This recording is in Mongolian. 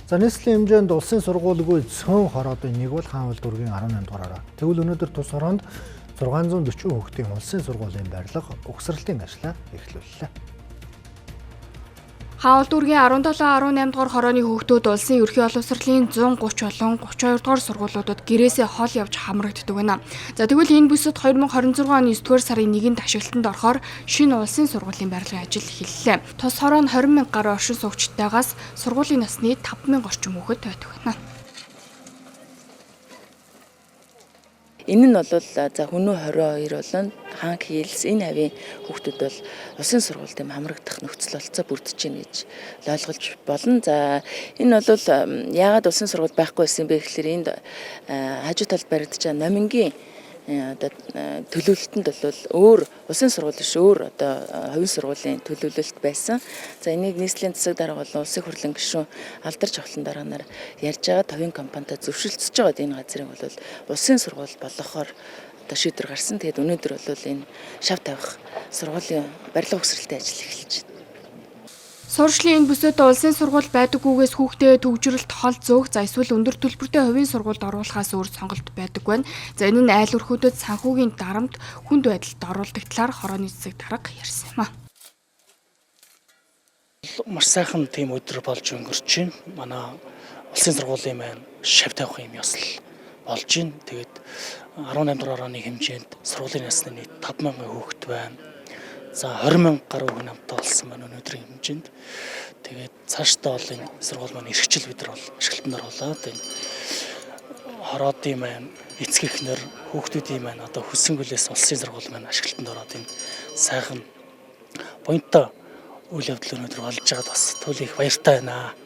За, нийслэлийн хэмжээнд улсын сургуульгүй цөөн хороодын нэг бол Хаанвал дүүргийн 18 дугаар хороо. Тэгвэл өнөөдөр тус хороонд 640 хүүхдийн улсын сургуулийн барилга угсралтын ажлаа эхлүүллээ. Хаанвал дүүргийн 17, 18 дугаар хорооны хүүхдүүд улсын ерөнхий боловсролын 130 болон 32 дугаар сургуулиудад гэрээсээ хол явж хамрагддаг байна. За, тэгвэл энэ бүсэд 2026 оны 9 дугаар сарын 1-нд ашиглалтанд орохоор шинэ улсын сургуулийн барилгын ажил эхэллээ. Тус хороо нь 20 мянга гаруй оршин суугчтайгаас сургуулийн насны 5 мянга орчим хүүхэд байдаг байна. Энэ нь бол за Хүннү 22 болон Хаан Хилс энэ хавийн хүүхдүүд бол улсын сургуульд юм хамрагдах нөхцөл болцоо бүрдэж байна гэж ойлгож болно. За, энэ бол яагаад улсын сургууль байхгүй байсан бэ гэхээр энд хажуу талд баригдаж байгаа Номингийн одоо төлөвлөлтөнд бол өөр улсын сургууль биш, өөр одоо хувийн сургуулийн төлөвлөлт байсан. За, энийг нийслэлийн засаг дарга болон улсын хурлын гишүүн Алдар Жавхлан дарга нар ярьж байгаа, хувийн компанитай зөвшөлдсөж байгаад энэ газрыг бол улсын сургууль болгохоор одоо шийдвэр гарсан. Тэгээд өнөөдөр бол энэ шав тавих сургуулийн барилга угсралтын ажил эхэлж байна. Сурчлын энэ бүсэд улсын сургууль байдаггүйгээс хүүхдээ төгжрөлт хол зөөх, за эсвэл өндөр төлбөртэй хувийн сургуульд оруулахаас өөр сонголт байдаг байна. За, энэ нь айл өрхүүдэд санхүүгийн дарамт, хүнд байдалд оруулдаг талаар хорооны засаг дарга ярьсан юм а. Маш сайхан тийм өдөр болж өнгөрч байна. Манай улсын сургуулийн маань шав тавих юм ёслол болж байна. Тэгээд 18 дугаар орооны хэмжээнд сургуулийн насны нийт 5000 хүүхэд байна. За, 20 мянга гаруй хүн амтай болсон байна өнөөдрийн хэмжээнд. Тэгээд цаашдаа бол энэ сургууль маань эрхчил бид нар бол ашиглалтанд оруулаад энэ хороодын маань эцэг эхнэр, хүүхдүүдийн маань одоо хүссэнгүйлээс улсын сургууль маань ашиглалтанд ороод энэ сайхан буянтай үйл явдал өнөөдөр болж байгаад бас түл их баяртай байна.